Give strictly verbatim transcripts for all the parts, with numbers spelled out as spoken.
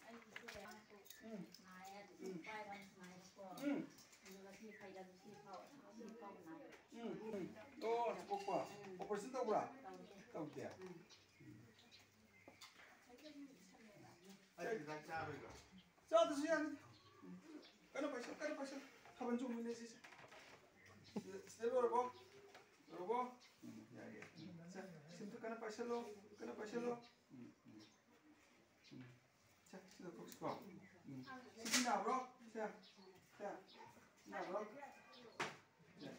ꯑꯩꯒꯤꯁꯦ ꯎꯝ꯫ ꯅꯥꯏꯌꯦ, ꯑꯗꯨꯝ ꯎꯝ꯫ ꯄꯥꯏꯕ ꯅꯨꯡꯉꯥꯏꯕꯀꯣ꯫ ꯎꯝ꯫ ꯑꯗꯨꯒ ꯁꯤ ꯐꯩꯒꯟ ꯁꯤ ꯐꯥꯎ, ꯁꯤ ꯐꯥꯎ ꯅꯥꯏ꯫ ꯎꯝ, ꯎꯝ꯫ ꯑꯣ, ꯆꯤꯛꯄꯣꯛꯄ꯫ ꯎꯝ꯫ Operation ꯇꯧꯕ꯭ꯔꯥ? ꯇꯧꯗꯦ꯫ ꯇꯧꯗꯦ? ꯎꯝ꯫ ꯎꯝ꯫ ꯑꯩ ꯍꯤꯗꯥꯛ ꯆꯥꯔꯣꯏꯗ꯭ꯔꯣ? ꯆꯥꯗ꯭ꯔꯁꯨ ꯌꯥꯅꯤ꯫ ꯎꯝ꯫ ꯀꯟꯅ ꯄꯥꯏꯁꯜ, ꯀꯟꯅ ꯄꯥꯏꯁꯜ꯫ ꯊꯥꯕꯜ ꯆꯣꯡꯃꯤꯟꯅꯁꯤꯁꯦ꯫ ꯁꯤꯗ, ꯁꯤꯗ ꯂꯣꯏꯔꯕꯣ? ꯂꯣꯏꯔꯕꯣ? ꯎꯝ, ꯌꯥꯏ, ꯌꯥꯏ꯫ ꯎꯝ, ꯁꯦ, ꯁꯤꯝꯇ ꯀꯟꯅ ꯄꯥꯏꯁꯜꯂꯣ, ꯀꯟꯅ ꯄꯥꯏꯁꯜꯂꯣ꯫ ꯎꯝ, ꯎꯝ꯫ ꯎꯝ꯫ ꯁꯦ, ꯁꯤ ꯂꯧꯊꯣꯛꯁꯤꯀꯣ꯫ ꯎꯝ꯫ ꯁꯤꯗꯤ ꯅꯥꯕ꯭ꯔꯣ? ꯁꯦ, ꯁꯦ꯫ ꯅꯥꯕ꯭ꯔꯣ? ꯁꯦ꯫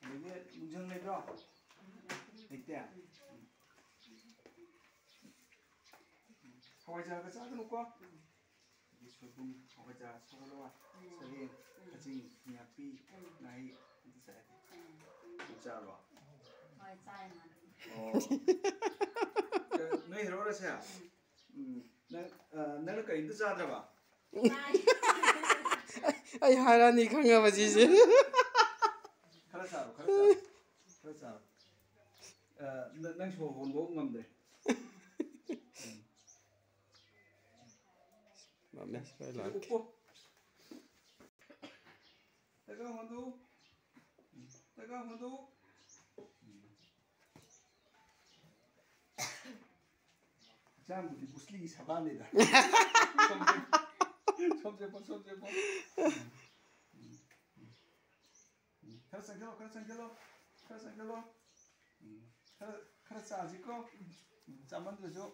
ꯑꯗꯒꯤ ꯅꯨꯡꯖꯪ ꯂꯩꯕ꯭ꯔꯣ? ꯂꯩꯇꯦ? ꯎꯝ꯫ ꯍꯋꯥꯏꯖꯥꯔꯒ ꯆꯥꯒꯅꯨꯀꯣ꯫ ꯑꯗꯒꯤ ꯁꯣꯏꯕꯨꯝ, ꯍꯋꯥꯏꯖꯥꯔ, ꯁꯒꯣꯜ ꯍꯋꯥꯏ, ꯎꯝ꯫ ꯁꯔꯦꯡ, ꯎꯝ꯫ ꯈꯖꯤꯡ, ꯊꯨꯝꯌꯥꯛꯄꯤ, ꯎꯝ꯫ ꯉꯥꯍꯩ, ꯑꯗꯨ ꯆꯥꯏ꯫ ꯎꯝ꯫ ꯑꯗꯨ ꯆꯥꯔꯕꯣ? ꯍꯣꯏ, ꯆꯥꯏ, ꯃꯥꯅꯦ꯫ ꯑꯣ꯫ ꯅꯣꯏ ꯍꯦꯔꯣꯔꯁꯦ? ꯎꯝ꯫ ꯎꯝ꯫ ꯅꯪ, ꯑ, ꯅꯪꯅ ꯀꯔꯤꯝꯇ ꯆꯥꯗ꯭ꯔꯕ? ꯆꯥꯏ꯫ ꯑꯩ ꯍꯥꯏꯔꯛꯑꯅꯤ ꯈꯪꯉꯕ ꯁꯤꯁꯦ꯫ ꯈꯔ ꯆꯥꯔꯣ, ꯈꯔ ꯆꯥꯔꯣ, ꯈꯔ ꯆꯥꯔꯣ꯫ ꯑ, ꯅ-, ꯅꯪ ꯁꯣꯔ ꯍꯣꯟꯕ ꯉꯝꯗ꯭ꯔꯦ꯫ ꯎꯝ꯫ ꯃꯃꯦ, ꯁꯣꯏ ꯂꯥꯛꯀꯦ꯫ ꯎꯞꯄꯣ꯫ ꯇꯒ ꯍꯣꯟꯗꯣꯛꯎ꯫ ꯇꯒ ꯍꯣꯟꯗꯣꯛꯎ꯫ ꯍꯛꯆꯥꯡꯕꯨꯗꯤ ꯕꯨꯁꯂꯤꯒꯤ ꯁꯕꯥꯟꯅꯤꯗ꯫ ꯁꯣꯝꯁꯦ, ꯁꯣꯝꯁꯦ ꯄꯣ, ꯁꯣꯝꯁꯦ ꯄꯣ꯫ ꯎꯝ, ꯎꯝ, ꯎꯝ꯫ ꯈꯔ ꯆꯪꯁꯤꯜꯂꯣ, ꯈꯔ ꯆꯪꯁꯤꯜꯂꯣ, ꯈꯔ ꯆꯪꯁꯤꯜꯂꯣ꯫ ꯎꯝ, ꯈꯔ, ꯈꯔ ꯆꯥꯁꯤꯀꯣ꯫ ꯎꯝ, ꯆꯥꯃꯟꯗ꯭ꯔꯁꯨ꯫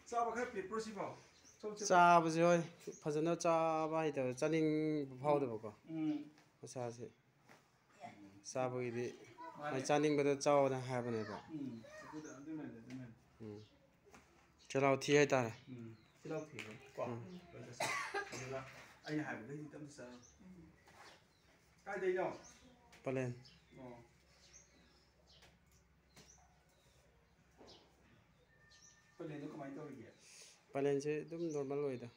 ꯆꯥꯕ ꯈꯔ ꯄꯤꯛꯄ꯭ꯔꯣ ꯁꯤꯕꯣ? ꯁꯣꯝꯁꯦ꯫ ꯆꯥꯕꯁꯦ ꯍꯣꯏ, ꯐꯖꯅ ꯆꯥꯕ ꯍꯩꯇꯕ, ꯆꯥꯅꯤꯡꯕ ꯐꯥꯎꯗꯕꯀꯣ꯫ ꯎꯝ꯫ ꯃꯁꯥꯁꯦ꯫ ꯆꯥꯕꯒꯤꯗꯤ ꯃꯥꯅꯦ꯫ ꯃꯥꯏ ꯆꯥꯅꯤꯡꯕꯗ ꯆꯥꯎꯑꯣꯅ ꯍꯥꯏꯕꯅꯦꯕ꯫ ꯎꯝ꯫ ꯑꯗꯨꯗ, ꯑꯗꯨꯅꯅꯦ, ꯑꯗꯨꯅꯅꯦ꯫ ꯎꯝ꯫ ꯆꯤꯜꯍꯥꯎ ꯊꯤ ꯍꯥꯏꯇꯥꯔꯦ꯫ ꯎꯝ꯫ ꯆꯤꯜꯍꯥꯎ ꯊꯤꯕ ꯀꯣ꯫ ꯎꯝ꯫ ꯂꯣꯏ ꯆꯠꯁꯦ꯫ ꯑꯗꯨꯒ ꯑꯩꯅ ꯍꯥꯏꯕꯗꯩꯗꯤ ꯑꯝꯇ ꯆꯥꯔꯣ꯫ ꯎꯝ꯫ ꯀꯥꯏꯗꯩꯅꯣ? ꯄꯂꯦꯟ꯫ ꯑꯣ꯫ ꯄꯂꯦꯟꯗꯣ ꯀꯃꯥꯏꯅ ꯇꯧꯔꯤꯒꯦ? ꯄꯂꯦꯟꯁꯦ ꯑꯗꯨꯝ normal ꯑꯣꯏꯗ꯫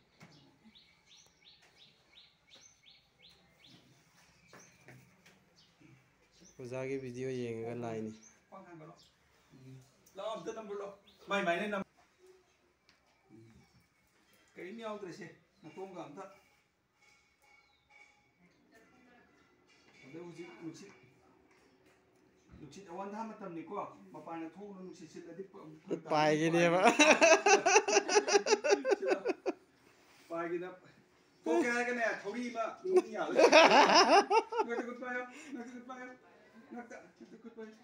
ꯑꯣꯖꯥꯒꯤ ꯚꯤꯗꯤꯑꯣ ꯌꯦꯡꯉꯒ ꯂꯥꯛꯏꯅꯤ꯫ ꯈ꯭ꯋꯥꯡ ꯊꯥꯡꯒꯠꯂꯣ꯫ ꯎꯝ꯫ ꯂꯥꯛꯑꯣ, ꯑꯝꯇ ꯅꯝꯕꯔ ꯂꯥꯛꯑꯣ꯫ ꯃꯥꯏ ꯃꯥꯏꯅ ꯅꯝ-, ꯎꯝ꯫ ꯀꯔꯤꯝ ꯌꯥꯎꯗ꯭ꯔꯦꯁꯦ꯫ ꯅꯇꯣꯡꯒ ꯑꯝꯇ꯫ ꯑꯗꯣ ꯍꯧꯖꯤꯛ ꯅꯨꯡꯁꯤꯠ, ꯅꯨꯡꯁꯤꯠ ꯑꯋꯥꯡꯊꯥ ꯃꯇꯝꯅꯤꯀꯣ꯫ ꯃꯄꯥꯟꯗ ꯊꯣꯛꯎꯅꯨ, ꯅꯨꯡꯁꯤꯠ ꯁꯤꯠꯂꯗꯤ ꯄ-, ꯄꯥꯏꯒꯤꯅꯦꯕ꯫ ꯄꯥꯏꯒꯤꯅ ꯊꯣꯛꯀꯦ ꯍꯥꯏꯔꯒꯅꯦ, ꯊꯧꯔꯤ ꯑꯃ ꯅꯤꯡ ꯌꯥꯜꯂꯦ꯫ ꯉꯛꯇ ꯈꯨꯠ ꯄꯥꯏꯌꯣ, ꯉꯛꯇ ꯈꯨꯠ ꯄꯥꯏꯌꯣ꯫ ꯉꯛꯇ, ꯉꯛꯇ ꯈꯨꯠ ꯄꯥꯏꯌꯣ꯫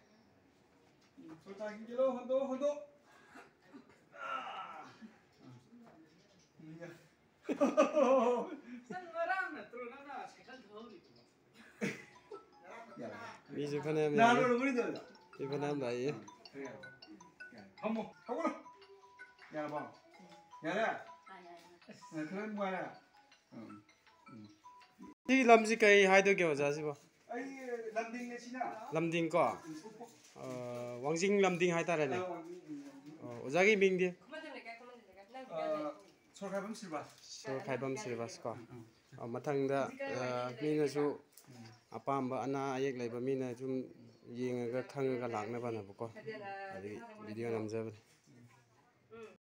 ꯎꯝ, ꯁꯣꯇꯥꯒꯤ ꯀꯤꯂꯣ ꯍꯣꯟꯗꯣꯛ, ꯍꯣꯟꯗꯣꯛ꯫ ꯑꯥ꯫ ꯎꯝ, ꯌꯥ꯫ ꯅꯪ ꯉꯔꯥꯡ ꯅꯠꯇ꯭ꯔꯣ ꯅꯪꯅ ꯁꯥꯏꯀꯜ ꯊꯧꯍꯧꯔꯤꯗꯨꯕꯣ? ꯌꯥꯔꯦ꯫ ꯃꯤꯁꯨ ꯐꯅꯌꯥꯝ ꯅꯍꯥꯟ ꯌꯥꯝꯃꯤ꯫ ꯑꯣꯏꯔꯝꯒꯅꯤ ꯑꯗꯨꯗ꯫ ꯃꯤ ꯐꯅꯌꯥꯝ ꯂꯥꯛꯏ꯫ ꯌꯥꯔꯦ, ꯌꯥꯔꯦ꯫ ꯐꯝꯃꯣ, ꯍꯧꯒꯠꯂꯣ꯫ ꯌꯥꯔꯕꯣ? ꯌꯥꯔꯦ? ꯑ, ꯈꯔ ꯅꯨꯡꯉꯥꯏꯔꯦ? ꯎꯝ, ꯎꯝ꯫ ꯁꯤ ꯂꯝꯁꯤ ꯀꯩ ꯍꯥꯏꯗꯣꯏꯒꯦ ꯑꯣꯖꯥ ꯁꯤꯕꯣ? ꯑꯩ ꯂꯝꯗꯤꯡꯅꯦ ꯁꯤꯅ꯫ ꯂꯝꯗꯤꯡ ꯀꯣ? ꯎꯝ, ꯎꯝ, ꯎꯝ꯫ ꯑ, ꯋꯥꯡꯖꯤꯡ ꯂꯝꯗꯤꯡ ꯍꯥꯏꯇꯥꯔꯦꯅꯦ꯫ ꯑ, ꯋꯥꯡꯖꯤꯡ, ꯎꯝ, ꯎꯝ꯫ ꯑꯣ, ꯑꯣꯖꯥꯒꯤ ꯃꯤꯡꯗꯤ? ꯑ, ꯁꯣꯔꯈꯥꯏꯕꯝ ꯁ꯭ꯔꯤꯕꯥꯁ꯫ ꯁꯣꯔꯈꯥꯏꯕꯝ ꯁ꯭ꯔꯤꯕꯥꯁ ꯀꯣ? ꯎꯝ, ꯎꯝ꯫ ꯑ, ꯃꯊꯪꯗ, ꯑ, ꯃꯤꯅꯁꯨ ꯎꯝ꯫ ꯑꯄꯥꯝꯕ ꯑꯅꯥ ꯑꯌꯦꯛ ꯂꯩꯕ ꯃꯤꯅ ꯁꯨꯝ ꯌꯦꯡꯉꯒ ꯈꯪꯉꯒ ꯂꯥꯛꯅꯕꯅꯦꯕꯀꯣ꯫ ꯑꯗꯒꯤ ꯚꯤꯗꯤꯑꯣ ꯅꯝꯖꯕꯅꯦ꯫